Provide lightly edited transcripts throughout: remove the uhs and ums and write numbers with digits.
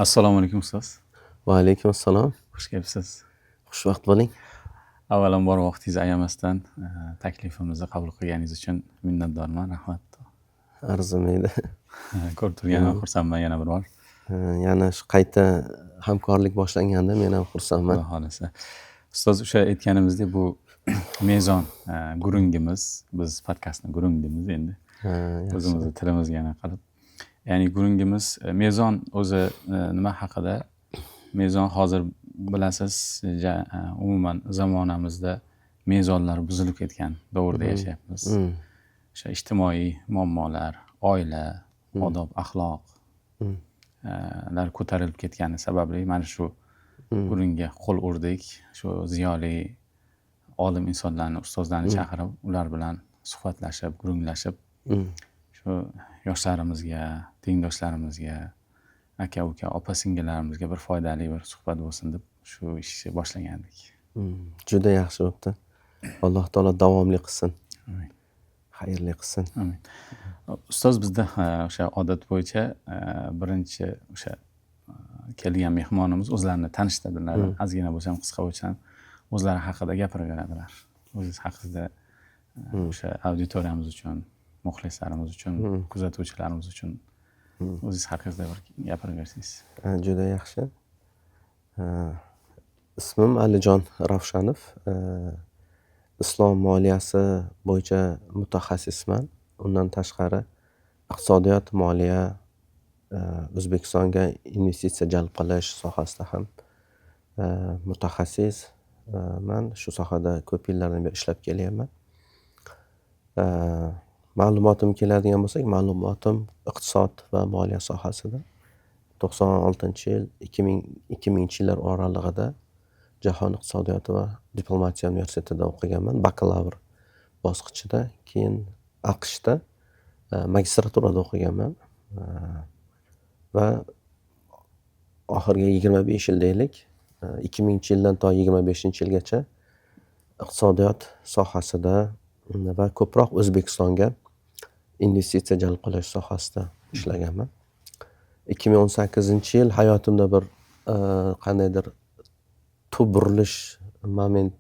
Assalomu alaykum, ustoz. Va alaykum assalom. Xush kelibsiz. Xushvaqt bo'ling. Avvalambor, vaqtingizni ayamasdan taklifimizni qabul qilganingiz uchun minnatdorman, rahmat. Arzimaydi. Ko'rib turganimdan xursandman yana bir bor. Yana shu qayta hamkorlik boshlanganda men ham xursandman. Xudo xohlasa, ustoz, o'sha aytganimizdek, bu mezon gurungimiz, biz podkastni gurung deymiz endi o'zimizni tilimizga anaqa qilib, ya'ni gurungimiz mezon o'zi nima haqida? Mezon, hozir bilasiz, umuman zamonamizda mezonlar buzilib ketgan davrda yashayapmiz. O'sha ijtimoiy muammolar, oila, odob axloq lar ko'tarilib ketgani sababli mana shu gurungga qo'l urdik. Shu ziyoli olim insonlarni, ustozlarni chaqirib, ular bilan suhbatlashib, gurunglashib, shu yoshlarimizga, tengdoshlarimizga, aka uka opa singillarimizga bir foydali bir suhbat bo'lsin deb shu ishni boshlagandik. Juda yaxshi bo'pti. Alloh taolo davomli qilsin. Amin. Xayrli qilsin. Amin. Ustoz, bizda o'sha odat bo'yicha birinchi o'sha kelgan mehmonimiz o'zlarini tanishtiradilar. Ozgina bo'lsa ham, qisqa bo'lsa ham o'zlari haqida gapirib beradilar. O'zingiz haqingizda o'sha auditoriyamiz uchun, muxlislarimiz uchun, kuzatuvchilarimiz uchun o'zingiz haqingizda bir gapirib bersangiz. Juda yaxshi. Ismim Alijon Ravshanov. Islom moliyasi bo'yicha mutaxassisman. Undan tashqari iqtisodiyot, moliya, O'zbekistonga investitsiya jalb qilish sohasida ham mutaxassisman. Shu sohada ko'p yillardan beri ishlab kelyapman. Ma'lumotim keladigan bo'lsak, ma'lumotim iqtisod va moliya sohasida. 96-yil, 2000-yillar oralig'ida Jahon iqtisodiyoti va diplomatiya universitetida o'qiganman bakalavr bosqichida. Keyin AQShda magistraturada o'qiganman va oxirgi 25 yil deylik, 2000-yildan to 25-yilgacha iqtisodiyot sohasida va ko'proq O'zbekistonga investitsiya jalb qilish sohasida ishlaganman. 2018-yil hayotimda bir qandaydir tub burilish moment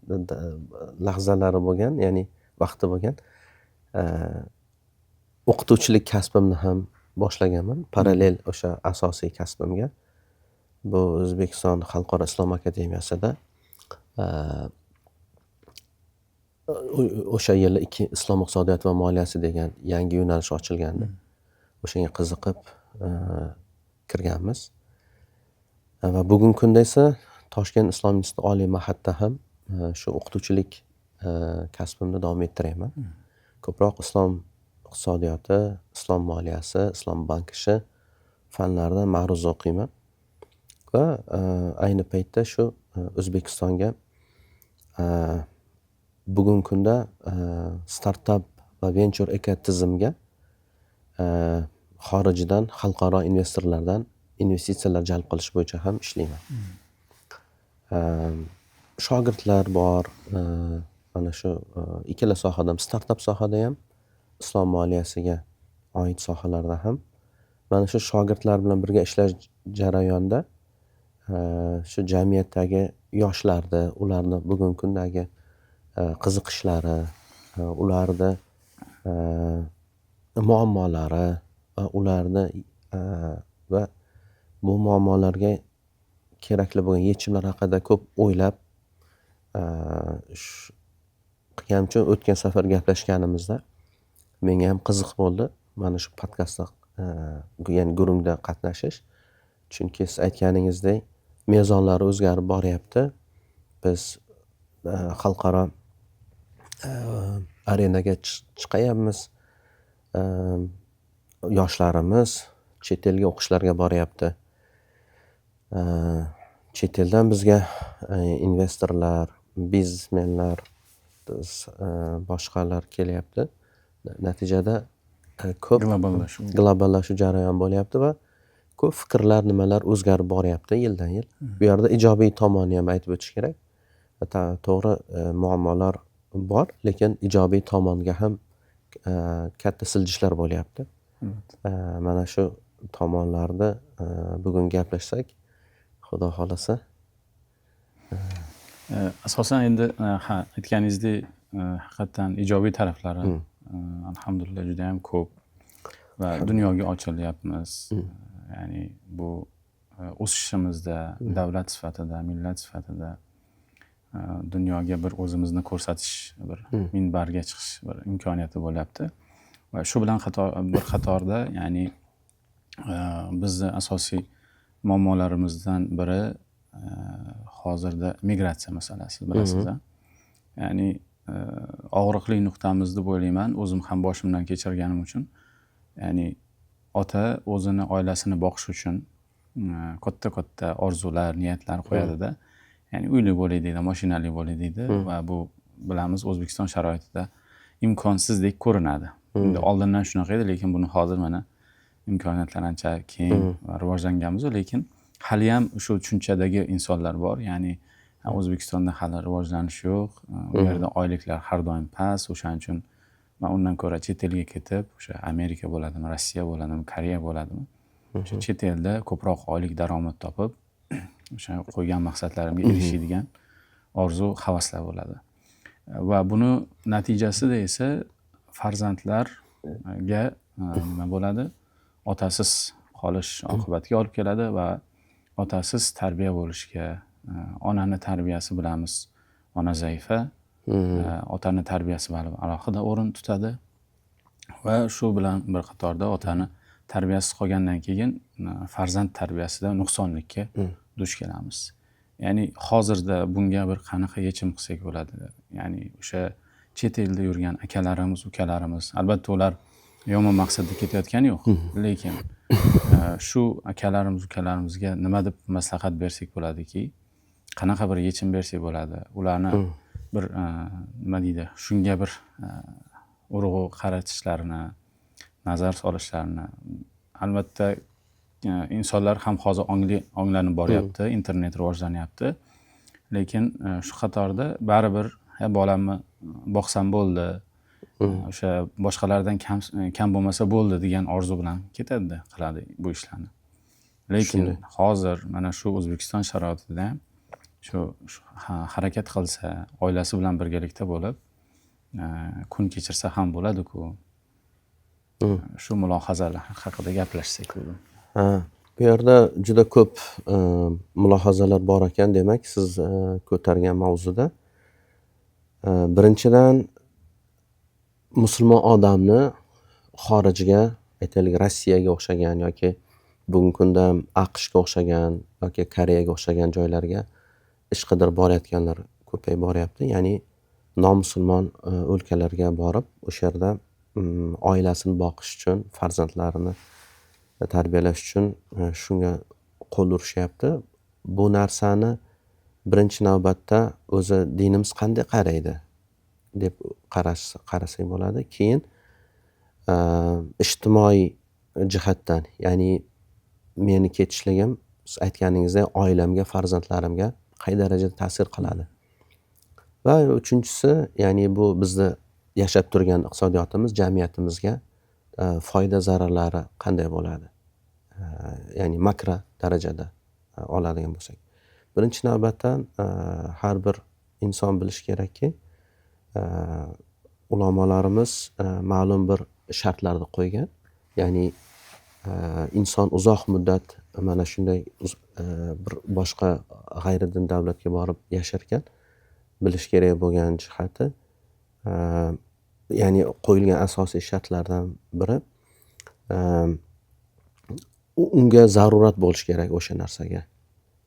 lahzalari bo'lgan, ya'ni vaqti bo'lgan. O'qituvchilik kasbimni ham boshlaganman parallel o'sha asosiy kasbimga. Bu O'zbekiston xalqaro islom akademiyasida o'sha yili ikki islom iqtisodiyoti va moliyasi degan yangi yo'nalish ochilgandi. O'shanga qiziqib kirganmiz va bugungi kunda esa Toshkent islom instituti oliy ma'hadda ham shu o'qituvchilik kasbimni davom ettiryapman. Ko'proq islom iqtisodiyoti, islom moliyasi, islom bank ishi fanlaridan ma'ruza o'qiyman va ayni paytda shu O'zbekistonga bugungi kunda startap va venchur ekotizimga xorijdan, xalqaro investorlardan investitsiyalar jalb qilish bo'yicha ham ishlayman. Shogirdlar bor, mana shu ikkala sohada ham, startap sohada ham, islom moliyasiga oid sohalarda ham. Mana shu shogirdlar bilan birga ishlash jarayonida shu jamiyatdagi yoshlarni, ularni bugungi kundagi qiziqishlari, ularni muammolari va ularni va bu muammolarga kerakli bo'lgan yechimlar haqida ko'p o'ylab qilganim uchun o'tgan safar gaplashganimizda menga ham qiziq bo'ldi mana shu podkastda, ya'ni gurungda qatnashish. Chunki siz aytganingizdek, mezonlar o'zgarib boryapti. Biz xalqaro arenaga chiqayapmiz. Yoshlarimiz chet elga o'qishlarga boryapti. Chet eldan bizga investorlar, biznesmenlar, boshqalar kelyapti. Natijada ko'p Globallashuv. Globallashuv jarayoni bo'lyapti va ko'p fikrlar, nimalar o'zgarib boryapti yildan yil. Bu yerda ijobiy tomonni ham aytib o'tish kerak. To'g'ri, muammolar bor, lekin ijobiy tomonga ham katta siljishlar bo'lyapti. Mana shu tomonlarida bugun gaplashsak, xudo xohlasa. Asosan endi ha, aytganingizdek, haqiqatdan ijobiy taraflari alhamdulillah juda ham ko'p va dunyoga ochilyapmiz. Ya'ni bu o'sishimizda davlat sifatida, millat sifatida dunyoga bir o'zimizni ko'rsatish, bir minbarga chiqish bir imkoniyati bo'lyapti. Va shu bilan bir qatorda, ya'ni bizni asosiy muammolarimizdan biri hozirda migratsiya masalasi, bilasiz a? Ya'ni og'riqli nuqtamiz deb o'ylayman, o'zim ham boshimdan kechirganim uchun. Ya'ni ota o'zini oilasini boqish uchun katta-katta orzular, niyatlar qo'yadida. Ya'ni uyli bo'lay deydi, mashinali bo'lay deydi va bu, bilamiz, O'zbekiston sharoitida imkonsizdek ko'rinadi. Endi oldindan shunaqa edi, lekin buni hozir mana imkoniyatlar ancha keng va rivojlanganmiz, lekin haliyam shu tushunchadagi insonlar bor. Ya'ni O'zbekistonda hali rivojlanish yo'q, u yerda oyliklar har doim past, o'shaning uchun man undan ko'ra chet elga ketib, o'sha Amerika bo'ladimi, Rossiya bo'ladimi, Koreya bo'ladimi, o'sha chet elda ko'proq oylik daromad topib, o'sha qo'ygan maqsadlarimga erishadigan orzu havaslar bo'ladi. Va buni natijasida esa farzandlarga nima bo'ladi? Otasiz qolish oqibatiga olib keladi va otasiz tarbiya bo'lishga, onani tarbiyasi, bilamiz, ona zaifa, otani tarbiyasi baribir alohida o'rin tutadi va shu bilan bir qatorda otani tarbiyasiz qolgandan keyin farzand tarbiyasida nuqsonlikka duch kelamiz. Ya'ni hozirda bunga bir qanaqa yechim qilsak bo'ladi? Ya'ni o'sha chet elda yurgan akalarimiz, ukalarimiz, albatta ular yomon maqsadda ketayotgani yo'q, lekin shu akalarimiz, ukalarimizga nima deb maslahat bersak bo'ladiki, qanaqa bir yechim bersak bo'ladi? Ularni bir nima deydi, shunga bir urg'u qaratishlarini, nazar solishlarini. Albatta insonlar ham hozir ongli onglanib boryapti, internet rivojlanyapti, lekin shu qatorda baribir bolamni boqsam bo'ldi, o'sha boshqalardan kam bo'lmasa bo'ldi degan orzu bilan ketadida, qiladi bu ishlarni. Lekin hozir mana shu O'zbekiston sharoitida ham shu harakat qilsa, oilasi bilan birgalikda bo'lib kun kechirsa ham bo'ladiku. Shu mulohazalar haqida gaplashsak bugun. Ha, bu yerda juda ko'p mulohazalar bor ekan, demak, siz ko'targan mavzuda. Birinchidan, musulmon odamni xorijga, aytaylik, Rossiyaga o'xshagan yoki bugungi kunda AQShga o'xshagan yoki Koreyaga o'xshagan joylarga ish qidirib borayotganlar ko'payib boryapti. Ya'ni nomusulmon o'lkalarga borib, o'sha yerda oilasini boqish uchun, farzandlarini tarbiyalash uchun shunga qo'l urishyapti. Bu narsani birinchi navbatda o'zi dinimiz qanday qaraydi deb qarasak bo'ladi. Keyin ijtimoiy jihatdan, ya'ni meni ketishligim, siz aytganingizdek, oilamga, farzandlarimga qay darajada ta'sir qiladi. Va uchinchisi, ya'ni bu bizni yashab turgan iqtisodiyotimiz, jamiyatimizga foyda zararlari qanday bo'ladi? Ya'ni makro darajada oladigan bo'lsak. Birinchi navbatdan har bir inson bilishi kerakki, ulamolarimiz ma'lum bir shartlarni qo'ygan. Ya'ni inson uzoq muddat mana shunday bir boshqa g'ayridin davlatga borib yasharkan, bilish kerak bo'lgan jihati, ya'ni qo'yilgan asosiy shartlardan biri, unga zarurat bo'lishi kerak o'sha narsaga.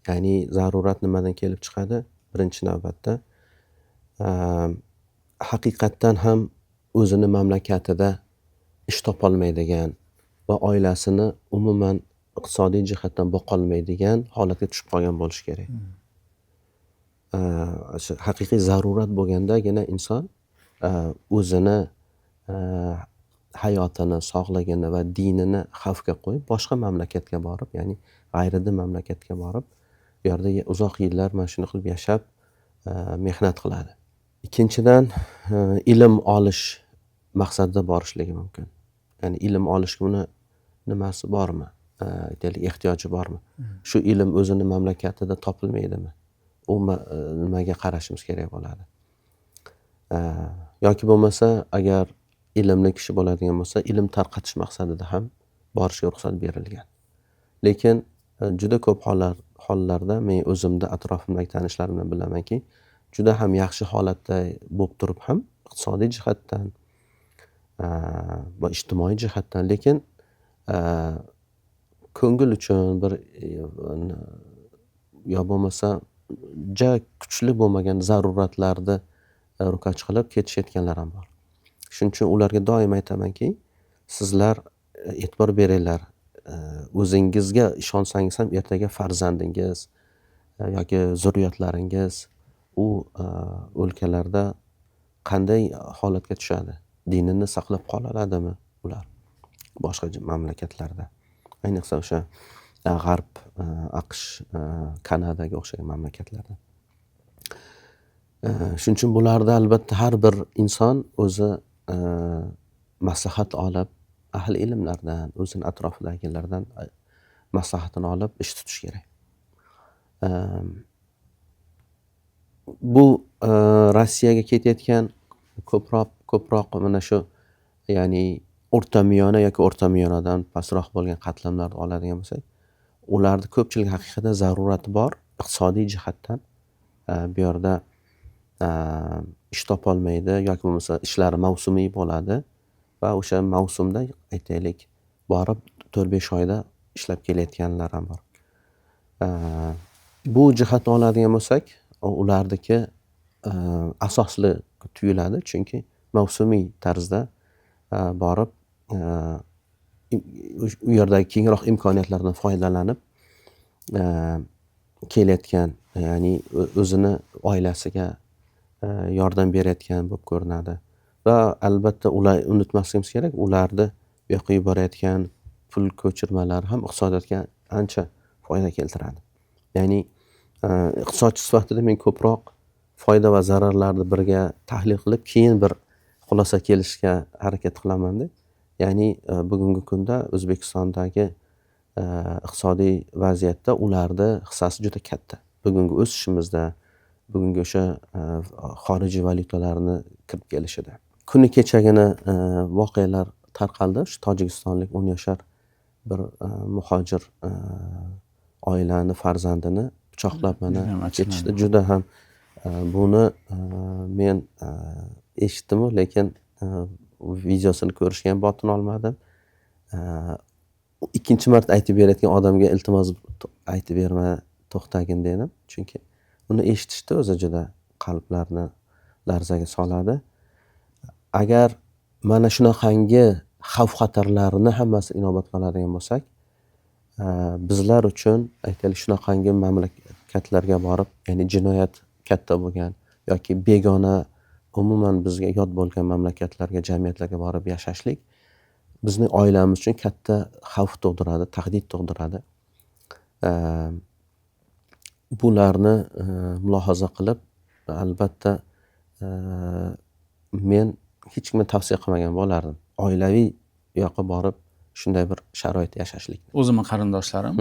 Ya'ni zarurat nimadan kelib chiqadi? Birinchi navbatda haqiqatdan ham o'zini mamlakatida ish topolmaydigan va oilasini umuman iqtisodiy jihatdan boqolmaydigan holatga tushib qolgan bo'lishi kerak. Haqiqiy zarurat bo'lgandagina inson o'zini hayotini, sog'lig'ini va dinini xavfga qo'yib boshqa mamlakatga borib, ya'ni g'ayridin mamlakatga borib, u yerda uzoq yillar mana shuni qilib yashab, mehnat qiladi. Ikkinchidan, ilm olish maqsadida borishligi mumkin. Ya'ni ilm olish, buni nimasi bormi? Aytaylik, ehtiyoji bormi? Shu ilm o'zini mamlakatida topilmaydimi? U nimaga qarashimiz kerak bo'ladi. Yoki bo'lmasa, agar ilmli kishi bo'ladigan bo'lsa, ilm tarqatish maqsadida ham borishga ruxsat berilgan. Lekin juda ko'p hollarda men o'zimda atrofimdagi tanishlarimdan bilamanki, juda ham yaxshi holatda bo'lib turib ham iqtisodiy jihatdan va ijtimoiy jihatdan, lekin ko'ngil uchun bir yo bo'lmasa ja kuchli bo'lmagan zaruratlarni ro'kach qilib ketishayotganlar ham bor. Shuning uchun ularga doim aytamanki, sizlar e'tibor beringlar, o'zingizga ishonsangiz ham ertaga farzandingiz yoki zurriyotlaringiz u o'lkalarda qanday holatga tushadi, dinini saqlab qola oladimi ular boshqa mamlakatlarda, ayniqsa o'sha G'arb, AQSh, Kanadaga o'xshagan mamlakatlarda. Shuning uchun bularda albatta har bir inson o'zi maslahat olib, ahli ilmlardan, o'zini atrofidagilardan maslahatini olib ish tutish kerak. Bu Rossiyaga ketayotgan ko'proq mana shu, ya'ni o'rtamiyona yoki o'rtamiyonadan pastroq bo'lgan qatlamlarni oladigan bo'lsak, ularni ko'pchilik haqiqatan zarurati bor iqtisodiy jihatdan. Bu yerda ish topolmaydi yoki bo'lmasa ishlari mavsumiy bo'ladi va o'sha mavsumda aytaylik borib 4-5 oyda ishlab kelayotganlar ham bor. Bu jihatni oladigan bo'lsak, ularniki asosli tuyuladi, chunki mavsumiy tarzda borib u yerdagi kengroq imkoniyatlardan foydalanib kelayotgan, ya'ni o'zini oilasiga yordam berayotgan bo'lib ko'rinadi. Va albatta ular, unutmasligimiz kerak, ularni bu yoqqa yuborayotgan pul ko'chirmalari ham iqtisodiyotga ancha foyda keltiradi. Ya'ni iqtisodchi sifatida men ko'proq foyda va zararlarni birga tahlil qilib, keyin bir xulosa kelishga harakat qilamanda. Ya'ni bugungi kunda O'zbekistondagi iqtisodiy vaziyatda ularni hissasi juda katta. Bugungi o'sishimizda, bugungi o'sha xorijiy valyutalarni kirib kelishida. Kuni kechagina voqealar tarqaldi. Shu tojikistonlik 10 yashar bir muhojir oilani farzandini pichoqlab mana ketishdi. Juda ham buni men eshitdim-u, lekin videosini ko'rishga ham botin olmadim. Ikkinchi marta aytib berayotgan odamga iltimos aytib berma, to'xtagin dedim. Chunki uni eshitishda o'zi juda qalblarni larzaga soladi. Agar mana shunaqangi xavf-xatarlarni hammasi inobatga oladigan bo'lsak, bizlar uchun aytaylik shunaqangi mamlakatlarga borib, ya'ni jinoyat katta bo'lgan yoki begona, umuman bizga yot bo'lgan mamlakatlarga, jamiyatlarga borib yashashlik bizning oilamiz uchun katta xavf tug'diradi, tahdid tug'diradi. Bularni mulohaza qilib, albatta men hech kimga tavsiya qilmagan bo'lardim. Oilaviy u yoqqa borib shunday bir sharoitda yashashlik. O'zimning qarindoshlarim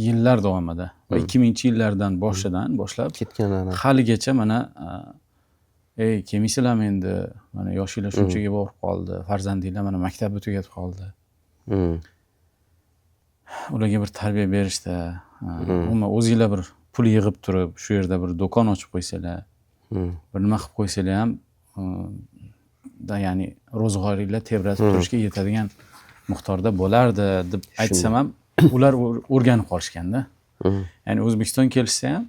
yillar davomida va 2000-yillardan boshidan boshlab ketganlar haligacha mana ey kelmaysizlarmi endi, mana yoshinglar shunchaga borib qoldi, farzandinglar mana maktabni tugatib qoldi. Ularga bir tarbiya berishda, umuman o'zinglar bir pul yig'ib turib shu yerda bir do'kon ochib qo'ysanglar, bir nima qilib qo'ysanglar ham, ya'ni ro'zg'oringlar tebratib turishga yetadigan miqdorda bo'lardi deb aytsam ham, ular o'rganib qolishganda. Ya'ni O'zbekiston kelishsa ham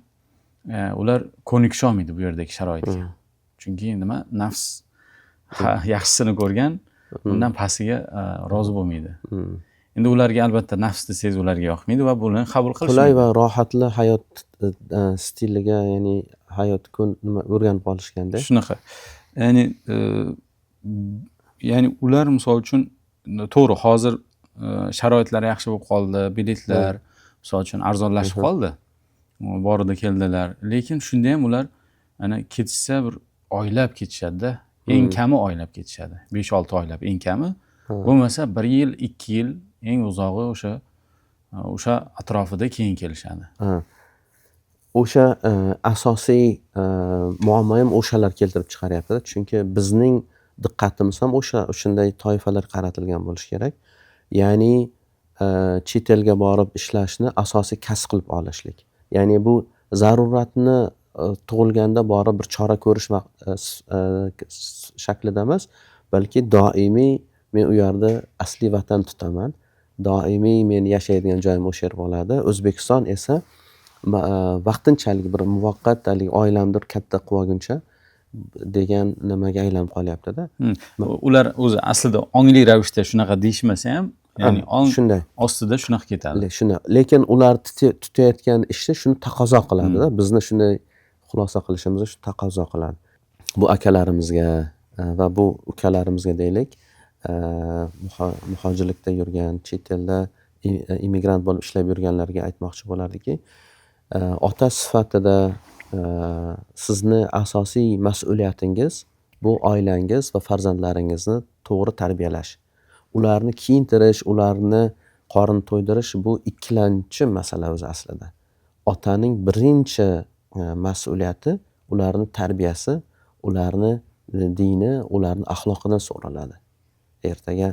ular ko'nikisha olmaydi bu yerdagi sharoitga. Chunki nima, nafs yaxshisini ko'rgan, undan pastiga rozi bo'lmaydi. Endi ularga albatta nafs desangiz ularga yoqmaydi va buni qabul qilishmaydi. Qulay va rohatli hayot stiliga, ya'ni hayot kun nima o'rganib qolishganda. Shunaqa. Ya'ni ya'ni ular misol uchun to'g'ri hozir sharoitlar yaxshi bo'lib qoldi, biletlar misol uchun arzonlashib qoldi. Borida keldilar. Lekin shunda ham ular ana ketishsa bir oylab ketishadi-da. Eng kami oylab ketishadi. 5-6 oylab eng kami. Bo'lmasa 1 yil, 2 yil eng uzog'i o'sha O'sha atrofida keyin kelishadi. O'sha asosiy muammo ham o'shalar keltirib chiqaryapti. Chunki bizning diqqatimiz ham o'shanday toifalar qaratilgan bo'lishi kerak. Ya'ni chet elga borib ishlashni asosiy kasb qilib olishlik. Ya'ni bu zaruratni tug'ilganda borib bir chora ko'rish shaklida emas, balki doimiy men u yerda asli vatan tutaman. Doimiy men yashaydigan joyim o'sha yer bo'ladi. O'zbekiston esa vaqtinchalik bir muvaqqat haligi oilamni katta qilib olguncha degan nimaga aylanib qolyapti-da. Ular o'zi aslida ongli ravishda shunaqa deyishmasa ham, ya'ni ong shunday ostida shunaqa ketadi. Shunday. Lekin ular tutayotgan ishni shuni taqozo qiladida. Bizni shunday xulosa qilishimizni shu taqozo qiladi. Bu akalarimizga va bu ukalarimizga deylik, muhojirlikda yurgan, chet elda immigrant bo'lib ishlab yurganlarga aytmoqchi bo'lardiki, ota sifatida sizni asosiy mas'uliyatingiz bu oilangiz va farzandlaringizni to'g'ri tarbiyalash. Ularni kiyintirish, ularni qorin to'ydirish bu ikkilamchi masala o'zi aslida. Otaning birinchi mas'uliyati ularni tarbiyasi, ularni dini, ularni axloqidan so'raladi. Ertaga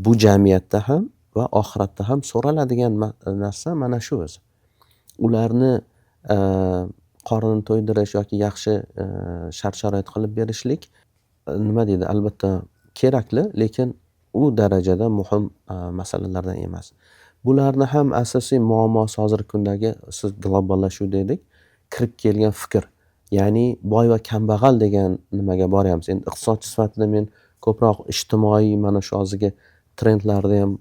bu jamiyatda ham va oxiratda ham so'raladigan narsa mana shu o'zi. Ularni qornini to'ydirish yoki yaxshi shart-sharoit qilib berishlik nima deydi, albatta kerakli, lekin u darajada muhim masalalardan emas. Bularni ham asosiy muammosi hozirgi kundagi siz globallashuv dedik, kirib kelgan fikr. Ya'ni boy va kambag'al degan nimaga boryapmiz. Endi iqtisodchi sifatida men ko'proq ijtimoiy mana shu hozirgi trendlarni ham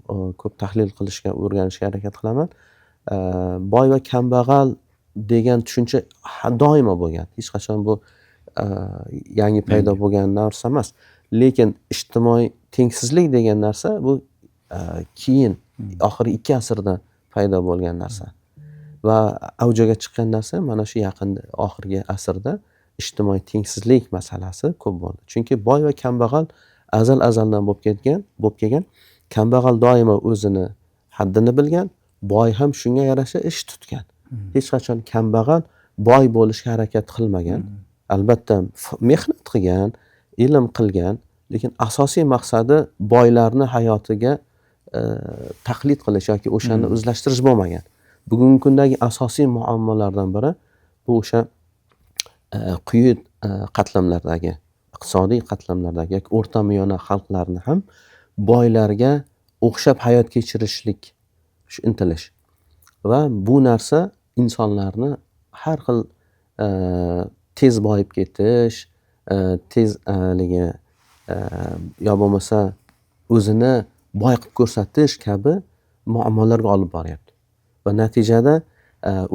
ko'p tahlil qilishga, o'rganishga harakat qilaman. Boy va kambag'al degan tushuncha doimo bo'lgan. Hech qachon bu yangi paydo bo'lgan narsa emas. Lekin ijtimoiy tengsizlik degan narsa bu keyin oxirgi 2 asrda paydo bo'lgan narsa. Va avjiga chiqqan narsa mana shu yaqinda oxirgi asrda ijtimoiy tengsizlik masalasi ko'p bo'ldi. Chunki boy va kambag'al azal-azaldan bo'lib kelgan. Kambag'al doimo o'zini haddini bilgan, boy ham shunga yarasha ish tutgan. Hech qachon kambag'al boy bo'lishga harakat qilmagan. Albatta mehnat qilgan, ilm qilgan, lekin asosiy maqsadi boylarni hayotiga taqlid qilish yoki o'shani o'zlashtirish bo'lmagan. Bugungi kundagi asosiy muammolardan biri bu o'sha quyi qatlamlardagi, iqtisodiy qatlamlardagi yoki o'rta miyona xalqlarni ham boylarga o'xshab hayot kechirishlik shu intilish. Va bu narsa insonlarni har xil tez boyib ketish, tez haligi yo bo'lmasa o'zini boy qilib ko'rsatish kabi muammolarga olib boryapti. Va natijada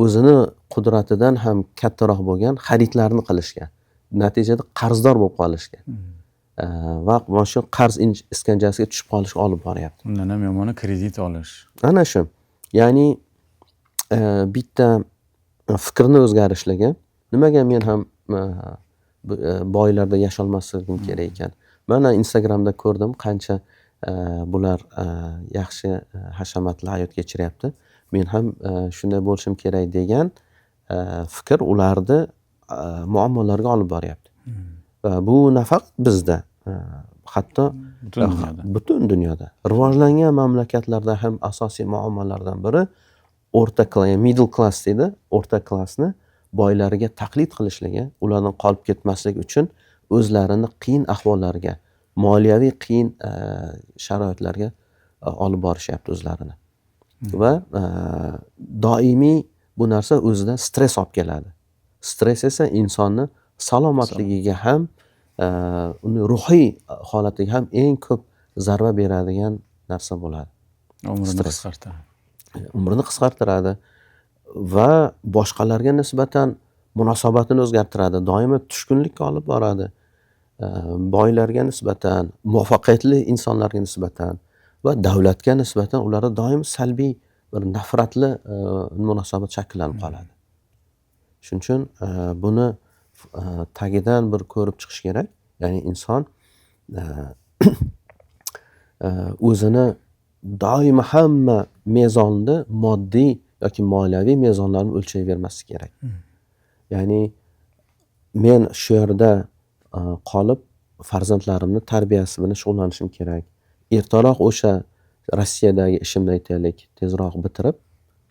o'zini qudratidan ham kattaroq bo'lgan xaridlarni qilishga, natijada qarzdor bo'lib qolishga va mana shu qarz iskanjasiga tushib qolishga olib boryapti. Undan ham yomoni kredit olish. Ana shu. Ya'ni bitta fikrni o'zgarishligi. Nimaga men ham boylarda yasholmasligim kerak ekan? Mana Instagramda ko'rdim qancha bular yaxshi hashamatli hayot kechiryapti. Men ham shunday bo'lishim kerak degan fikr ularni muammolarga olib boryapti. Va bu nafaqat bizda, hatto butun dunyoda rivojlangan mamlakatlarda ham asosiy muammolardan biri o'rta klass, middle class deydi, o'rta klassni boylarga taqlid qilishligi, ulardan qolib ketmaslik uchun o'zlarini qiyin ahvollarga, moliyaviy qiyin sharoitlarga olib borishyapti o'zlarini. Va doimiy bu narsa o'zidan stress olib keladi. Stress esa insonni salomatligiga ham, uni ruhiy holatiga ham eng ko'p zarba beradigan narsa bo'ladi. Umrini qisqartiradi. Umrini qisqartiradi va boshqalarga nisbatan munosabatini o'zgartiradi. Doimo tushkunlikka olib boradi. Boylarga nisbatan, muvaffaqiyatli insonlarga nisbatan va davlatga nisbatan ularda doim salbiy bir nafratli munosabat shakllanib qoladi. Shuning uchun buni tagidan bir ko'rib chiqish kerak. Ya'ni inson o'zini Doimo hamma mezonni moddiy yoki moliyaviy mezonlarni o'lchayvermaslik kerak. Ya'ni men shu yerda qolib farzandlarimni tarbiyasi bilan shug'ullanishim kerak. Ertaroq o'sha Rossiyadagi ishimni aytaylik, tezroq bitirib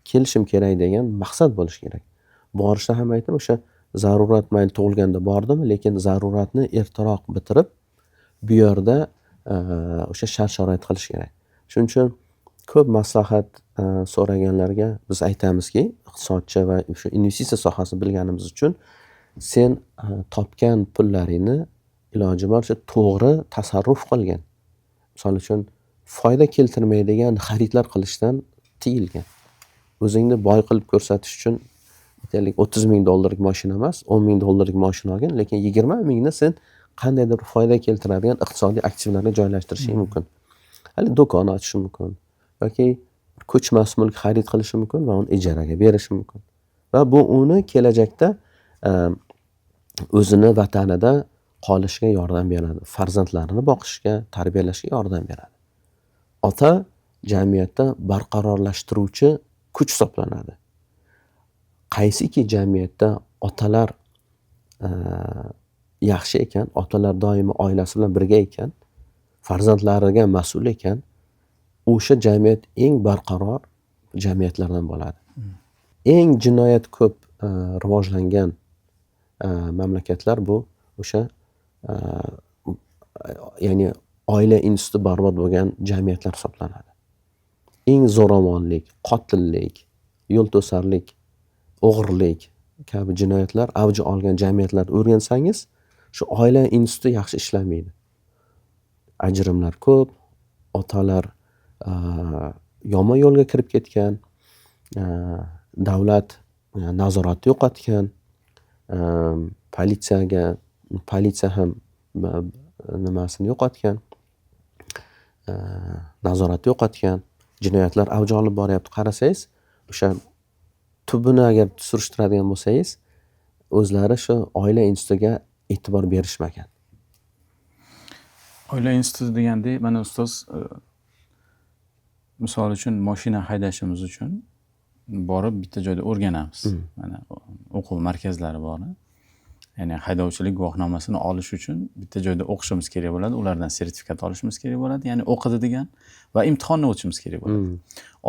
kelishim kerak degan maqsad bo'lishi kerak. Borishda ham aytdim, o'sha zarurat mayli tug'ilganda bordim, lekin zaruratni ertaroq bitirib bu yerda o'sha shart-sharoit qilish kerak. Shuning uchun ko'p maslahat so'raganlarga biz aytamizki, iqtisodchi va shu investitsiya sohasini bilganimiz uchun sen topgan pullaringni iloji boricha to'g'ri tasarruf qilgin. Misol uchun foyda keltirmaydigan xaridlar qilishdan tiyilgin. O'zingni boy qilib ko'rsatish uchun aytaylik 30 ming dollarlik mashina emas, 10 ming dollarlik mashina olgin, lekin 20 mingni sen qandaydir foyda keltiradigan iqtisodiy aktivlarga joylashtirishing mumkin. Hali do'kon ochish mumkin yoki ko'chmas mulk xarid qilishi mumkin va uni ijaraga berishi mumkin. Va bu uni kelajakda o'zini vatanida qolishiga yordam beradi. Farzandlarini boqishga, tarbiyalashga yordam beradi. Ota jamiyatda barqarorlashtiruvchi kuch hisoblanadi. Qaysiki jamiyatda otalar yaxshi ekan, otalar doimo oilasi bilan birga ekan, farzandlariga mas'ul ekan, o'sha jamiyat eng barqaror jamiyatlardan bo'ladi. Eng jinoyat ko'p rivojlangan mamlakatlar bu o'sha ya'ni oila instituti barbod bo'lgan jamiyatlar hisoblanadi. Eng zo'ravonlik, qotillik, yo'l to'sarlik, o'g'irlik kabi jinoyatlar avj olgan jamiyatlarni o'rgansangiz, shu oila instituti yaxshi ishlamaydi. Ajrimlar ko'p, otalar yomon yo'lga kirib ketgan, davlat nazoratni yo'qotgan, politsiya ham nimasini yo'qotgan, nazoratni yo'qotgan, jinoyatlar avj olib boryapti. Qarasangiz, o'sha tubini agar surishtiradigan bo'lsangiz, o'zlari shu oila institutiga e'tibor berishmagan. Oila instituti deganda, mana ustoz, misol uchun mashina haydashimiz uchun borib bitta joyda o'rganamiz. Mana o'quv markazlari bor. Ya'ni haydovchilik guvohnomasini olish uchun bitta joyda o'qishimiz kerak bo'ladi, ulardan sertifikat olishimiz kerak bo'ladi, ya'ni o'qidi degan va imtihonni o'tishimiz kerak bo'ladi.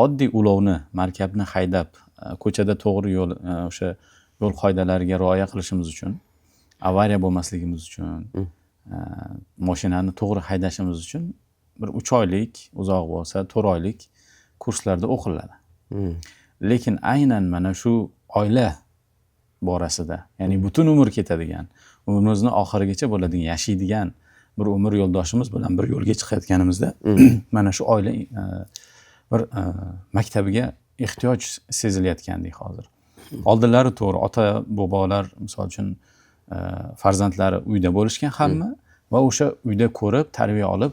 Oddiy ulovni, markabni haydab, ko'chada to'g'ri yo'l, o'sha yo'l qoidalariga rioya qilishimiz uchun, avariya bo'lmasligimiz uchun, mashinani to'g'ri haydashimiz uchun bir 3 oylik, uzoq bo'lsa 4 oylik kurslarda o'qiladi. Lekin aynan mana shu oila borasida, ya'ni butun umr ketadigan, umrimizni oxirigacha bo'ladigan, yashaydigan bir umr yo'ldoshimiz bilan bir yo'lga chiqayotganimizda mana shu oila bir maktabiga ehtiyoj sezilayotgandek hozir. Oldinlari to'g'ri, ota bobolar misol uchun farzandlari uyda bo'lishgan hamma va o'sha uyda ko'rib, tarbiya olib,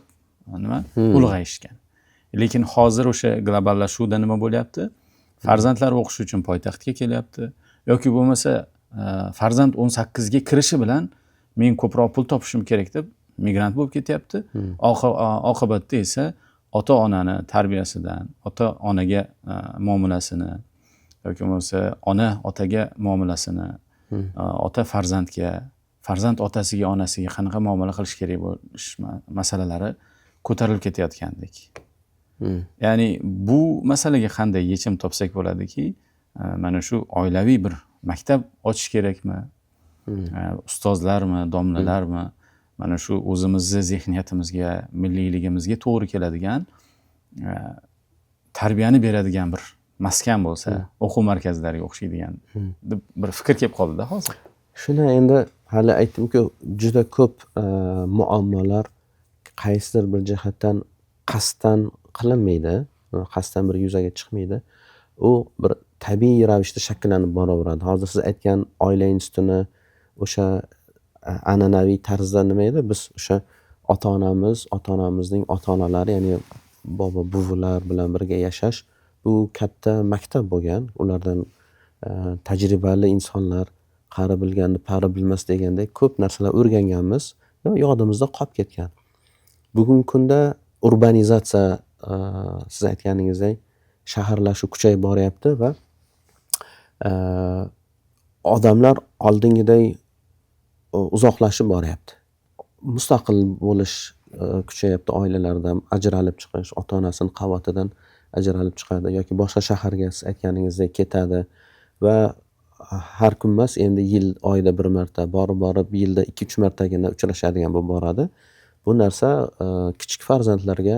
nima ulg'ayishgan. Lekin hozir o'sha globallashuvda nima bo'lyapti? Farzandlar o'qish uchun poytaxtga kelyapti yoki bo'lmasa farzand 18 ga kirishi bilan men ko'proq pul topishim kerak deb migrant bo'lib ketyapti. Oqibatda esa ota-onani tarbiyasidan, ota-onaga muomalasini yoki bo'lmasa ona otaga muomalasini, ota farzandga, farzand otasiga, onasiga qanaqa muomala qilish kerak bo'lish masalalari ko'tarilib ketayotgandek. Ya'ni bu masalaga qanday yechim topsak bo'ladiki, mana shu oilaviy bir maktab ochish kerakmi? Ustozlarmi, domlalarmi? Mana shu o'zimizni zehniyatimizga, milliyligimizga to'g'ri keladigan tarbiyani beradigan bir maskan bo'lsa, o'quv markazlariga o'xshaydigan deb bir fikr kelib qoldi-da hozir. Shuni endi hali aytdimku, juda ko'p muammolar qaysidir bir jihatdan qasddan qilinmaydi, qasddan bir yuzaga chiqmaydi. U bir tabiiy ravishda shakllanib boraveradi. Hozir siz aytgan oila institutini o'sha an'anaviy tarzda nima edi? Biz o'sha ota-onamiz, ota-onamizning ota-onalari, ya'ni bobo buvilar bilan birga yashash bu katta maktab bo'lgan. Ulardan tajribali insonlar, qari bilganni pari bilmas degandek ko'p narsalar o'rganganmiz va yodimizda qolib ketgan. Bugungi kunda urbanizatsiya siz aytganingizdek shaharlashuv kuchayib boryapti va odamlar oldingiday uzoqlashib boryapti. Mustaqil bo'lish kuchayapti, oilalardan ajralib chiqish, ota-onasini qavatidan ajralib chiqadi yoki boshqa shaharga siz aytganingizdek ketadi va har kun emas, endi yil oyda bir marta borib yilda 2-3 martagina uchrashadigan bo'lib boradi. Bu narsa kichik farzandlarga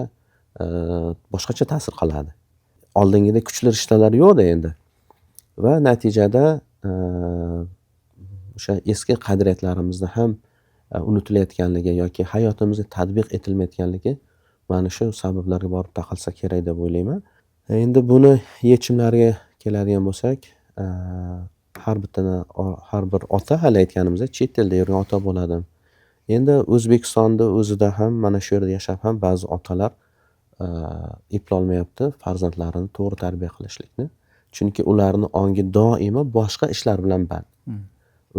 boshqacha ta'sir qiladi. Oldingidek kuchli rishtalar yo'qda endi. Va natijada o'sha eski qadriyatlarimizni ham unutilayotganligi yoki hayotimizga tatbiq etilmayotganligi mana shu sabablarga borib taqalsa kerak deb o'ylayman. Endi buni yechimlariga keladigan bo'lsak, har bir ota, hali aytganimizdek, chet elda yurgan ota bo'ladi. Endi O'zbekistonda o'zida ham mana shu yerda yashab ham ba'zi otalar eplolmayapti farzandlarini to'g'ri tarbiya qilishlikni. Chunki ularni ongi doimo boshqa ishlar bilan band.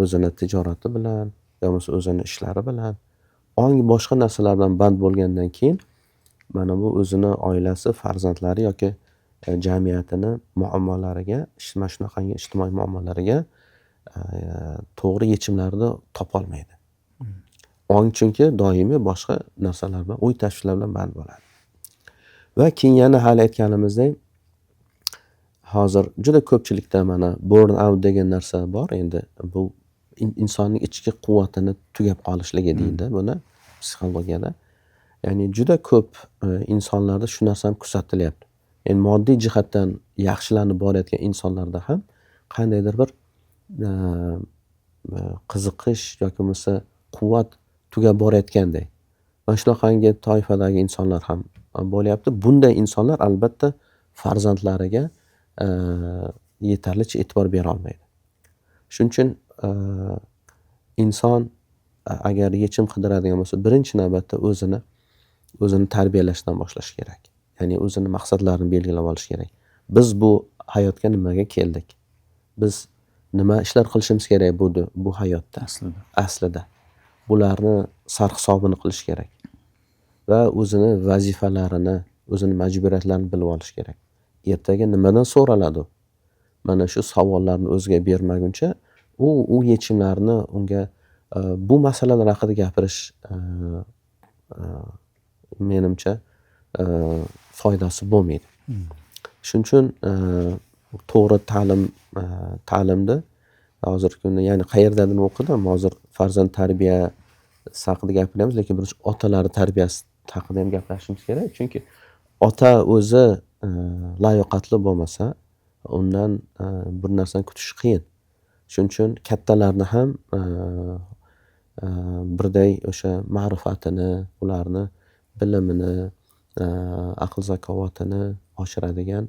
O'zini tijorati bilan, yo bo'lmasa o'zini ishlari bilan, ongi boshqa narsalar bilan band bo'lgandan keyin mana bu o'zini oilasi, farzandlari yoki jamiyatini muammolariga, mana shunaqangi ijtimoiy muammolariga to'g'ri yechimlarni topolmaydi. Ong chunki doimiy boshqa narsalar bilan, o'y tashvishlar bilan band bo'ladi. Va keyin yana hali aytganimizdek, hozir juda ko'pchilikda mana burn out degan narsa bor. Endi bu insonning ichki quvvatini tugab qolishligi deydi buni psixologiyada. Ya'ni juda ko'p insonlarda shu narsa ham kuzatilyapti. Ya'ni moddiy jihatdan yaxshilanib borayotgan insonlarda ham qandaydir bir qiziqish yoki bo'lmasa quvvat tugab borayotgandek. Mana shunaqangi toifadagi insonlar ham bo'lyapti. Bunday insonlar albatta farzandlariga yetarlicha e'tibor bera olmaydi. Shuning uchun inson agar yechim qidiradigan bo'lsa, birinchi navbatda o'zini tarbiyalashdan boshlash kerak. Ya'ni o'zini maqsadlarini belgilab olish kerak. Biz bu hayotga nimaga keldik? Biz nima ishlar qilishimiz kerak bu hayotda? Aslida. Bularni sarhisobini qilish kerak. Va o'zini vazifalarini, o'zini majburiyatlarini bilib olish kerak. Ertaga nimadan so'raladi u? Mana shu savollarni o'ziga bermaguncha u yechimlarni unga bu masalalar haqida gapirish menimcha foydasi bo'lmaydi. Shuning uchun to'g'ri ta'limni hozirgi kunda, ya'ni qayerdadir o'qidim, hozir farzand tarbiyasi haqida gapiryapmiz, lekin birinchi otalar tarbiyasi haqida ham gaplashishimiz kerak. Chunki ota o'zi layoqatli bo'lmasa, undan bir narsani kutish qiyin. Shuning uchun kattalarni ham birday o'sha ma'rifatini, ularni bilimini, aql zakovatini oshiradigan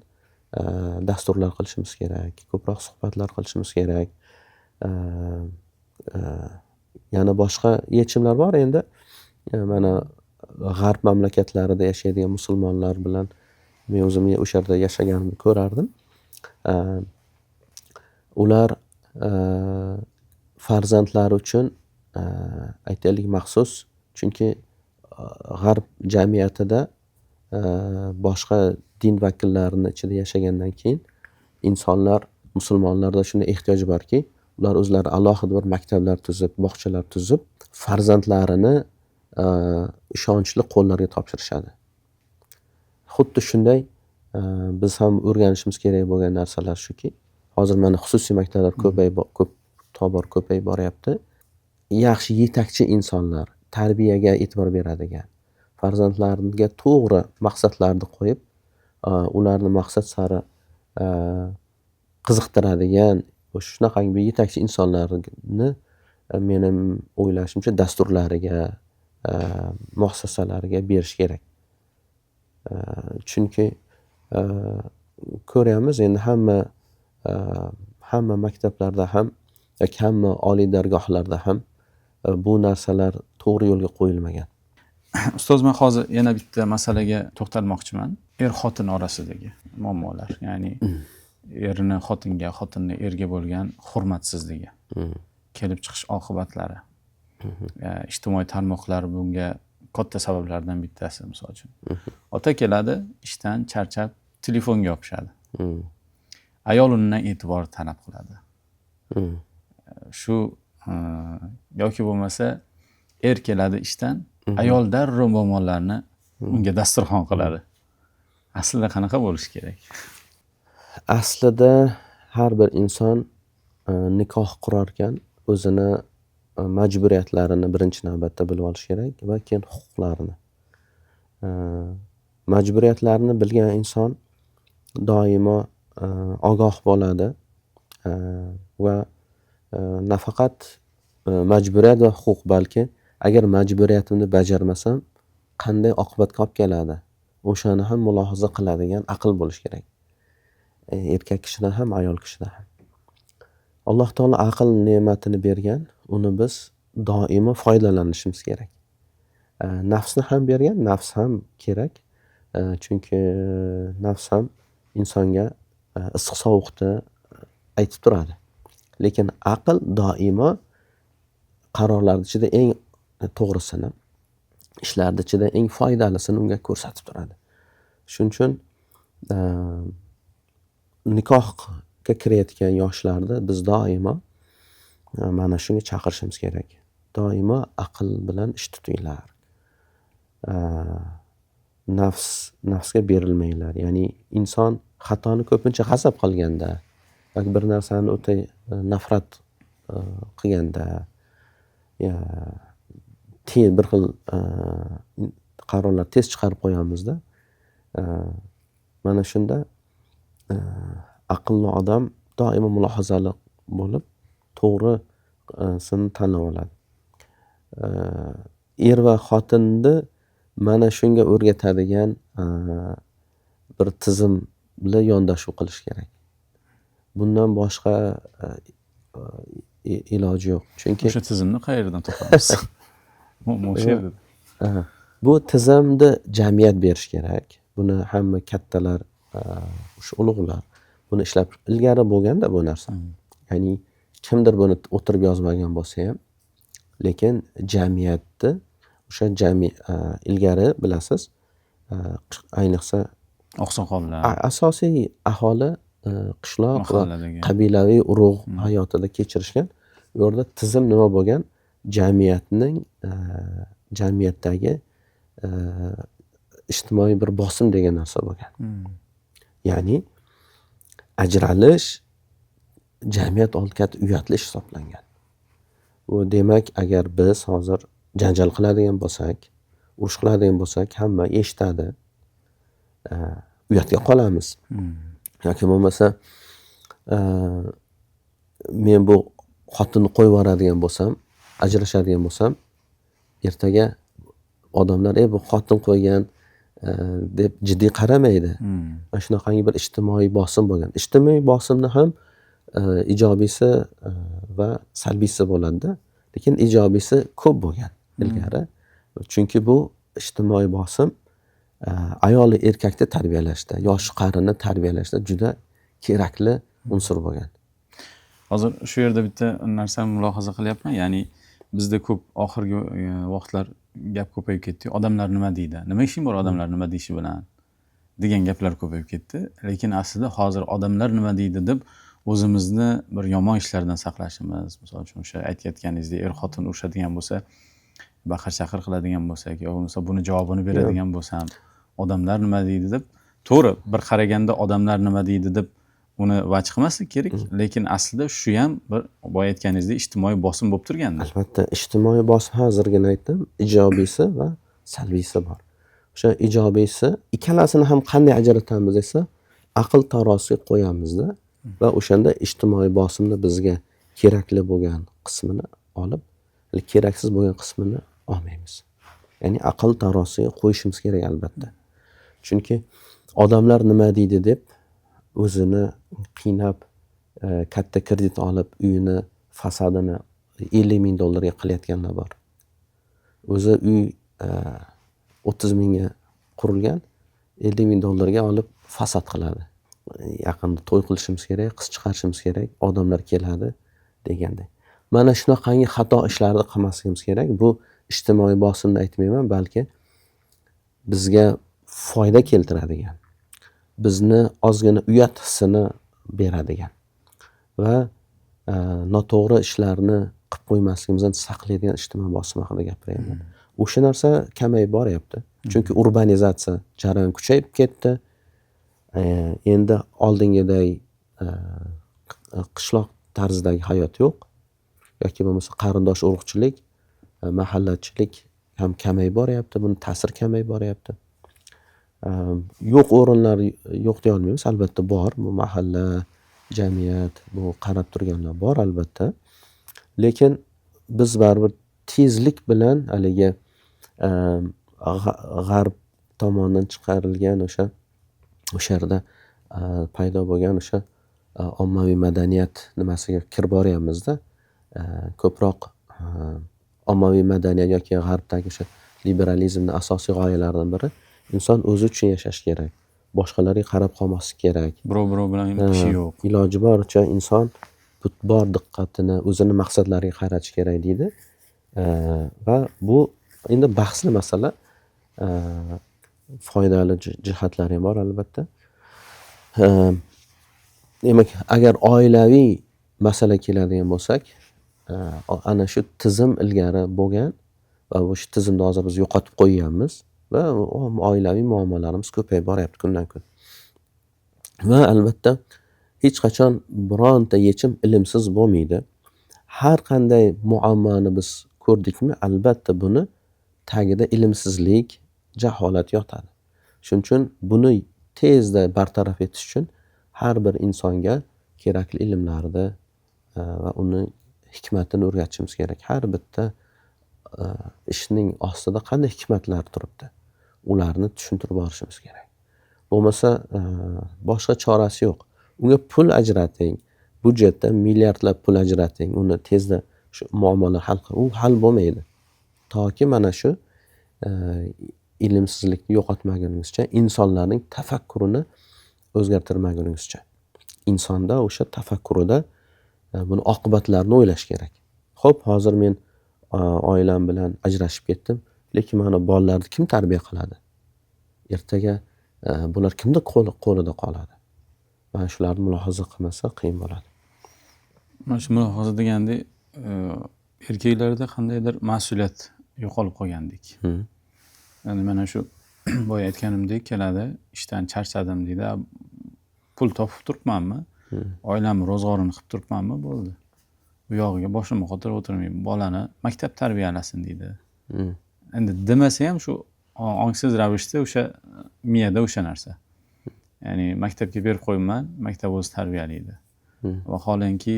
dasturlar qilishimiz kerak, ko'proq suhbatlar qilishimiz kerak. Yana boshqa yechimlar bor endi. Mana g'arb mamlakatlarida yashaydigan musulmonlar bilan men o'zim o'sha yerda yashaganimni ko'rardim. Ular farzandlari uchun aytaylik maxsus, chunki g'arb jamiyatida boshqa din vakillarini ichida yashagandan keyin insonlar, musulmonlarda shunday ehtiyoj borki, ular o'zlari alohida bir maktablar tuzib, bog'chalar tuzib, farzandlarini ishonchli qo'llarga topshirishadi. Xuddi shunday biz ham o'rganishimiz kerak bo'lgan narsalar shuki, hozir mana xususiy maktablar tobor ko'payib boryapti. Yaxshi yetakchi insonlar, tarbiyaga e'tibor beradigan, farzandlarga to'g'ri maqsadlarni qo'yib, ularni maqsad sari qiziqtiradigan shunaqangi bir yetakchi insonlarni mening o'ylashimcha dasturlariga, muassasalariga berish kerak. Chunki ko'ryapmiz endi hamma maktablarda ham yoki hamma oliy dargohlarda ham bu narsalar to'g'ri yo'lga qo'yilmagan. Ustoz, men hozir yana bitta masalaga to'xtalmoqchiman. Er-xotin orasidagi muammolar, ya'ni erni xotinga, xotinni erga bo'lgan hurmatsizligi, kelib chiqish oqibatlari. Ijtimoiy tarmoqlar bunga katta sabablardan bittasi, misol uchun. Ota keladi, ishdan charchab telefonga yopishadi. Ayol undan e'tibor talab qiladi. Shu yoki bo'lmasa er keladi ishdan, ayol darrov muammolarni unga dasturxon qiladi. Aslida qanaqa bo'lishi kerak? Aslida har bir inson nikoh qurarkan o'zini majburiyatlarini birinchi navbatda bilib olish kerak va keyin huquqlarini. Majburiyatlarini bilgan inson doimo ogoh bo'ladi va nafaqat majburiyat va huquq, balki agar majburiyatimni bajarmasam qanday oqibatga olib keladi, o'shani ham mulohaza qiladigan aql bo'lishi kerak. Erkak kishidan ham, ayol kishidan ham. Alloh taolo aql ne'matini bergan, uni biz doimo foydalanishimiz kerak. Nafsni ham bergan, nafs ham kerak. Chunki nafs ham insonga issiq sovuqda aytib turadi. Lekin aql doimo qarorlar ichida eng to'g'risini, ishlar ichida eng foydalisini unga ko'rsatib turadi. Shuning uchun nikohga kirayotgan yoshlarni biz doimo mana shunga chaqirishimiz kerak. Doimo aql bilan ish tutinglar. Nafsga berilmanglar. Ya'ni inson xatoni ko'pincha g'azab qilganda yoki bir narsani o'ta nafrat qilganda, bir xil qarorlar tez chiqarib qo'yamizda. Mana shunda aqlli odam doimo mulohazali bo'lib, to'g'risini tanlab oladi. Er va xotinni mana shunga o'rgatadigan bir tizimli yondashuv qilish kerak. Bundan boshqa iloji yo'q. Chunki o'sha tizimni qayerdan topamiz? O'sha yerda. Bu tizimni jamiyat berish kerak. Buni hamma kattalar, o'sha ulug'lar buni ishlab ilgari bo'lganda bu narsa. Ya'ni kimdir buni o'tirib yozmagan bo'lsa ham, lekin jamiyatni o'sha ilgari bilasiz, ayniqsa oqsoqollar, asosiy aholi qishloq va qabilaviy urug' hayotida kechirishgan. U yerda tizim nima bo'lgan? Jamiyatning jamiyatdagi ijtimoiy bir bosim degan narsa bo'lgan. Ya'ni ajralish jamiyat oldida katta uyatli ish hisoblangan. Bu demak, agar biz hozir janjal qiladigan bo'lsak, urush qiladigan bo'lsak, hamma eshitadi. Uyatga qolamiz. Yoki bo'lmasa men bu xotinni qo'yib yuboradigan bo'lsam, ajrashadigan bo'lsam, ertaga odamlar bu xotin qo'ygan deb jiddiy qaramaydi. Mana shunaqangi bir ijtimoiy bosim bo'lgan. Ijtimoiy bosimni ham ijobiysi va salbiysi bo'ladi-da, lekin ijobiysi ko'p bo'lgan ilgari. Chunki bu ijtimoiy bosim ayol erkakni tarbiyalashda, yosh qarini tarbiyalashda juda kerakli unsur bo'lgan. Hozir shu yerda bitta narsani mulohaza qilyapman. Ya'ni bizda ko'p oxirgi vaqtlar gap ko'payib ketdi. Odamlar nima deydi? Nima ishing bor odamlar nima deyishi bilan degan gaplar ko'payib ketdi. Lekin aslida hozir odamlar nima deydi deb o'zimizni bir yomon ishlardan saqlashimiz, misol uchun o'sha aytayotganingizdek er-xotin urushadigan bo'lsa, baqir-chaqir qiladigan bo'lsak, yo bo'lmasa buni javobini beradigan bo'lsam, odamlar nima deydi deb, to'g'ri, bir qaraganda odamlar nima deydi deb uni vaj qilmaslik kerak, lekin aslida shu ham bir boya aytganingizdek ijtimoiy bosim bo'lib turganda. Albatta, ijtimoiy bosim hozirgina aytdim, ijobiysi va salbiysi bor. O'sha ijobiysi ikkalasini ham qanday ajratamiz desa, aql tarosiga qo'yamizda va o'shanda ijtimoiy bosimni bizga kerakli bo'lgan qismini olib, keraksiz bo'lgan qismini olmaymiz. Ya'ni aql tarosiga qo'yishimiz kerak albatta. Chunki odamlar nima deydi deb o'zini qiynab, katta kredit olib, uyini fasadini $50,000 qilayotganlar bor. O'zi uy 30 mingga qurilgan, $50,000 olib fasad qiladi. Yaqinda to'y qilishimiz kerak, qiz chiqarishimiz kerak, odamlar keladi deganday. Mana shunaqangi xato ishlarni qilmasligimiz kerak. Bu Ijtimoiy bosimni aytmayman, balki bizga foyda keltiradigan, bizni ozgina uyat hissini beradigan va noto'g'ri ishlarni qilib qo'ymasligimizdan saqlaydigan ijtimoiy bosim haqida gapiryapman. O'sha narsa kamayib boryapti. Chunki urbanizatsiya jarayoni kuchayib ketdi. Endi oldingiday qishloq tarzidagi hayot yo'q. Yoki bo'lmasa qarindosh urug'chilik, mahallachilik ham kamayib boryapti. Buni ta'siri kamayib boryapti. Yo'q o'rinlar yo'q deya olmaymiz. Albatta bor. Bu mahalla, jamiyat, bu qarab turganlar bor albatta. Lekin biz baribir tezlik bilan haligi g'arb tomonidan chiqarilgan o'sha yerda paydo bo'lgan o'sha ommaviy madaniyat nimasiga kirib boryapmizda. Ko'proq ommaviy madaniyat yoki g'arbdagi o'sha liberalizmning asosiy g'oyalaridan biri inson o'zi uchun yashash kerak, boshqalarga qarab qolmaslik kerak. Birov bilan ishi yo'q. Iloji boricha inson bor diqqatini o'zini maqsadlariga qaratish kerak deydi. Va bu endi bahsli masala. Foydali jihatlari ham bor albatta. Demak, agar oilaviy masala keladigan bo'lsak, ana shu tizim ilgari bo'lgan va o'sha tizimni hozir biz yo'qotib qo'yganmiz va oilaviy muammolarimiz ko'payib boryapti kundan kun. Va albatta hech qachon bironta yechim ilmsiz bo'lmaydi. Har qanday muammoni biz ko'rdikmi, albatta buni tagida ilmsizlik, jaholat yotadi. Shuning uchun buni tezda bartaraf etish uchun har bir insonga kerakli ilmlarni va uni hikmatini o'rgatishimiz kerak. Har bitta ishning ostida qanday hikmatlar turibdi, ularni tushuntirib borishimiz kerak. Bo'lmasa boshqa chorasi yo'q. Unga pul ajrating, budjetdan milliardlab pul ajrating, uni tezda shu muammolar hal qil. U hal bo'lmaydi. Toki mana shu ilmsizlikni yo'qotmagunimizcha, insonlarning tafakkurini o'zgartirmagunimizcha. Insonda o'sha tafakkurida buni oqibatlarini o'ylash kerak. Xo'p, hozir men oilam bilan ajrashib ketdim, lekin mana bolalarni kim tarbiya qiladi? Ertaga bular kimni qo'lida qoladi? Mana shularni mulohaza qilmasa qiyin bo'ladi. Mana shu mulohaza deganda erkaklarda qandaydir mas'uliyat yo'qolib qolgandek. Ya'ni mana shu boya aytganimdek keladi, ishdan charchadim deydi, pul topib turibmanmi, oilamni ro'zg'orini qilib turibmanmi, bo'ldi. U yog'iga boshimni qotirib o'tirmayman, bolani maktab tarbiyalasin deydi. Endi demasa ham shu ongsiz ravishda o'sha miyada o'sha narsa. Ya'ni maktabga berib qo'yibman, maktab o'zi tarbiyalaydi. Vaholanki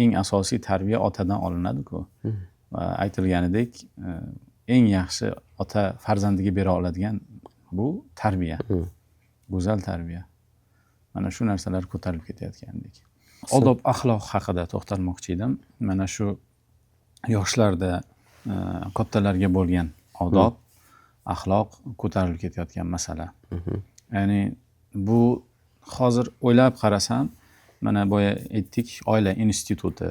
eng asosiy tarbiya otadan olinadi-ku. Va aytilganidek, eng yaxshi ota farzandiga bera oladigan bu tarbiya. Go'zal tarbiya. Mana shu narsalar ko'tarilib ketayotgandek. Odob axloq haqida to'xtalmoqchi edim. Mana shu yoshlarda kattalarga bo'lgan odob, axloq ko'tarilib ketayotgan masala. Ya'ni bu hozir o'ylab qarasam, mana boya aytdik, oila instituti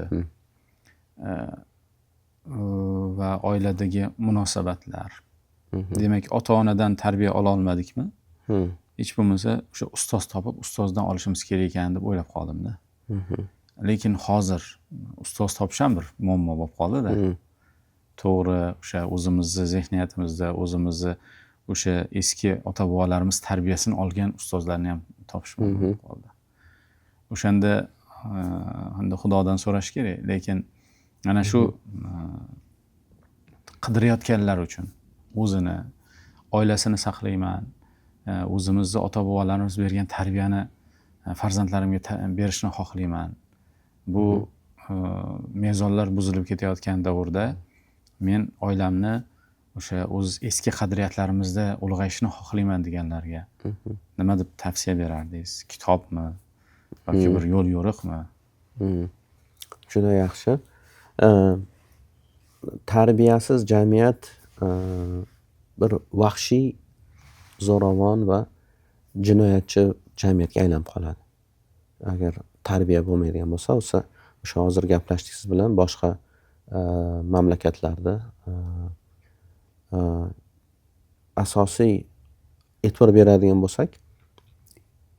va oiladagi munosabatlar. Demak, ota-onadan tarbiya ola olmadikmi? Hech bo'lmasa o'sha ustoz topib, ustozdan olishimiz kerak ekan deb o'ylab qoldimda. Lekin hozir ustoz topish ham bir muammo bo'lib qoldi-da. To'g'ri, o'sha o'zimizni zehniyatimizda, o'zimizni o'sha eski ota-bobolarimiz tarbiyasini olgan ustozlarni ham topish muammo bo'lib qoldi. O'shanda endi Xudodan so'rash kerak, lekin mana shu qidirayotganlar uchun o'zini, oilasini saqlayman, o'zimizni ota-bobolarimiz bergan tarbiyani farzandlarimga berishni xohlayman. Bu mezonlar buzilib ketayotgan davrda men oilamni o'sha o'z eski qadriyatlarimizda ulg'ayishni xohlayman deganlarga nima deb tavsiya berardingiz? Kitobmi yoki bir yo'l yo'riqmi? Juda yaxshi. Tarbiyasiz jamiyat bir vahshiy, zo'ravon va jinoyatchi jamiyatga aylanib qoladi. Agar tarbiya bo'lmaydigan bo'lsa, o'sha hozir gaplashdik siz bilan, boshqa mamlakatlarda Asosiy e'tibor beradigan bo'lsak,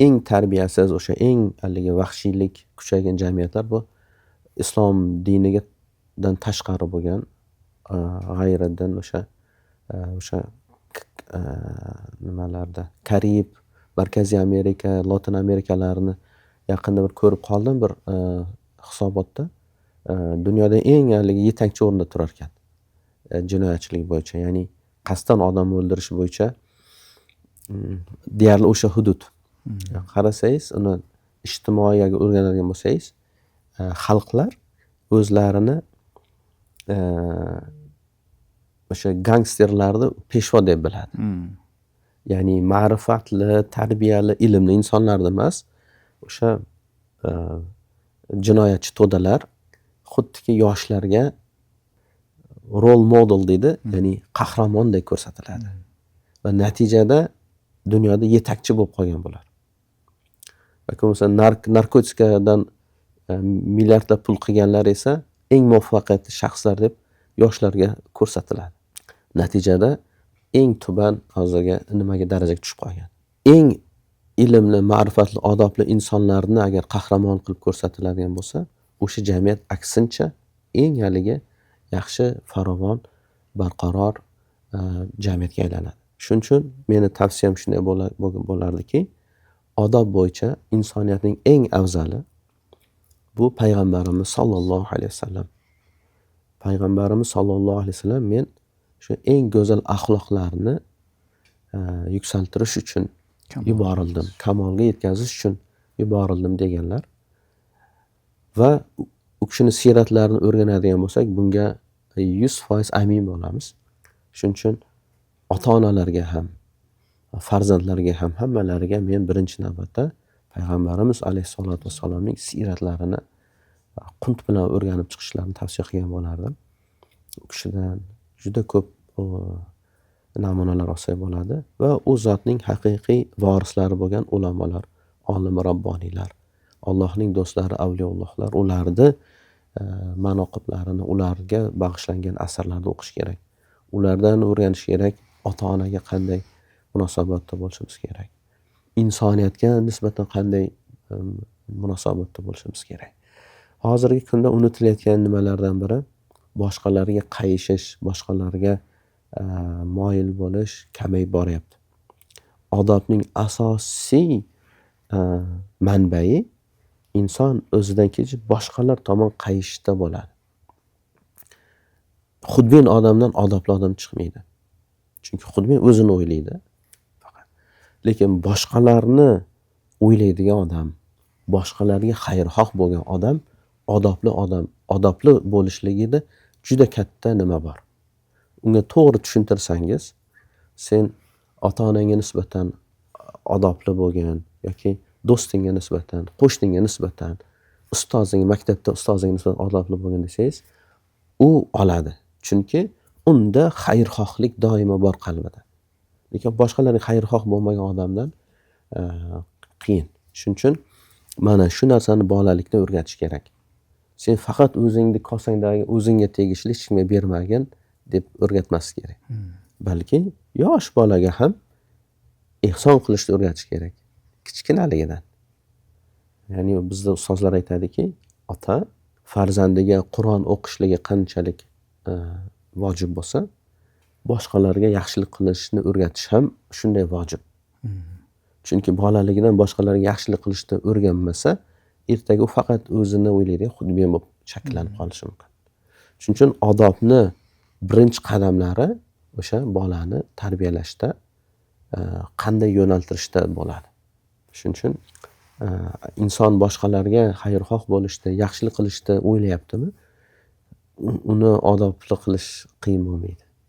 eng tarbiyasiz, o'sha eng haligi vahshiylik kuchaygan jamiyatlar bu islom dinidan tashqari bo'lgan, g'ayriddin o'sha o'sha nimalarda, Karib, Markaziy Amerika, Lotin Amerikalarini yaqinda bir ko'rib qoldim bir hisobotda. Dunyoda eng haligi yetakchi o'rinda turar ekan jinoyatchilik bo'yicha, ya'ni qasddan odam o'ldirish bo'yicha deyarli o'sha hudud. Qarasangiz, uni ijtimoiy agar o'rganadigan bo'lsangiz, xalqlar o'zlarini o'sha gangsterlarni peshvo deb biladi. Ya'ni ma'rifatli, tarbiyali, ilmli insonlarni emas, o'sha jinoyatchi to'dalar xuddiki yoshlarga role model deydi, ya'ni qahramondek ko'rsatiladi. Va natijada dunyoda yetakchi bo'lib qolgan bular. Yoki bo'lmasa narkotikadan milliardlab pul qilganlar esa eng muvaffaqiyatli shaxslar deb yoshlarga ko'rsatiladi. Natijada eng tuban hozirgi nimaga darajaga tushib qolgan. Eng ilmli, ma'rifatli, odobli insonlarni agar qahramon qilib ko'rsatiladigan bo'lsa, o'sha jamiyat aksincha eng haligi yaxshi, farovon, barqaror jamiyatga aylanadi. Shuning uchun meni tavsiyam shunday bo'lardiki, odob bo'yicha insoniyatning eng afzali bu payg'ambarimiz sollallohu alayhi vasallam. Payg'ambarimiz sollallohu alayhi vasallam men shu eng go'zal axloqlarni yuksaltirish uchun yuborildim, kamolga yetkazish uchun yuborildim deganlar. Va u kishini siyratlarini o'rganadigan bo'lsak, bunga 100% amin bo'lamiz. Shuning uchun ota-onalarga ham, farzandlarga ham, hammalariga men birinchi navbatda payg'ambarimiz alayhissalatu vassalomning siyratlarini qunt bilan o'rganib chiqishlarini tavsiya qilgan bo'lardim. U kishidan juda ko'p namunalar olsak bo'ladi va u zotning haqiqiy vorislari bo'lgan ulamolar, olim robboniylar, Allohning do'stlari, avliyoullohlar, ularni manoqiblarini, ularga bag'ishlangan asarlarni o'qish kerak. Ulardan o'rganish kerak, ota-onaga qanday munosabatda bo'lishimiz kerak. Insoniyatga nisbatan qanday munosabatda bo'lishimiz kerak. Hozirgi kunda unutilayotgan nimalardan biri boshqalarga qayishish, boshqalarga moyil bo'lish kamayib boryapti. Odobning asosiy manbai inson o'zidan kechib boshqalar tomon qayishda bo'ladi. Xudbin odamdan odobli odam chiqmaydi. Chunki xudbin o'zini o'ylaydi faqat. Lekin boshqalarni o'ylaydigan odam, boshqalarga xayrixoh bo'lgan odam, odobli odam, odobli bo'lishligida juda katta nima bor. Unga to'g'ri tushuntirsangiz, sen ota-onangga nisbatan odobli bo'lgin yoki do'stingga nisbatan, qo'shningga nisbatan, ustozing, maktabda ustozingga nisbatan odobli bo'lgin desangiz, u oladi. Chunki unda xayrixohlik doimo bor qalbida. Lekin boshqalarga xayrixoh bo'lmagan odamdan qiyin. Shuning uchun mana shu narsani bolalikda o'rgatish kerak. Sen faqat o'zingni kosangdagi o'zingga tegishli hech kimga bermagin deb o'rgatmaslik kerak. Balki yosh bolaga ham ehson qilishni o'rgatish kerak kichkinaligidan. Ya'ni bizda ustozlar aytadiki, ota farzandiga Qur'on o'qishligi qanchalik vojib bo'lsa, boshqalarga yaxshilik qilishni o'rgatish ham shunday vojib. Chunki bolaligidan boshqalarga yaxshilik qilishni o'rganmasa, ertaga u faqat o'zini o'ylaydigan xudbin bo'lib shakllanib qolishi mumkin. Shuning uchun odobni birinchi qadamlari o'sha bolani tarbiyalashda, qanday yo'naltirishda bo'ladi. Shuning uchun inson boshqalarga xayrixoh bo'lishda, yaxshilik qilishda o'ylayaptimi, uni odobli qilish qiyin bo'lmaydi.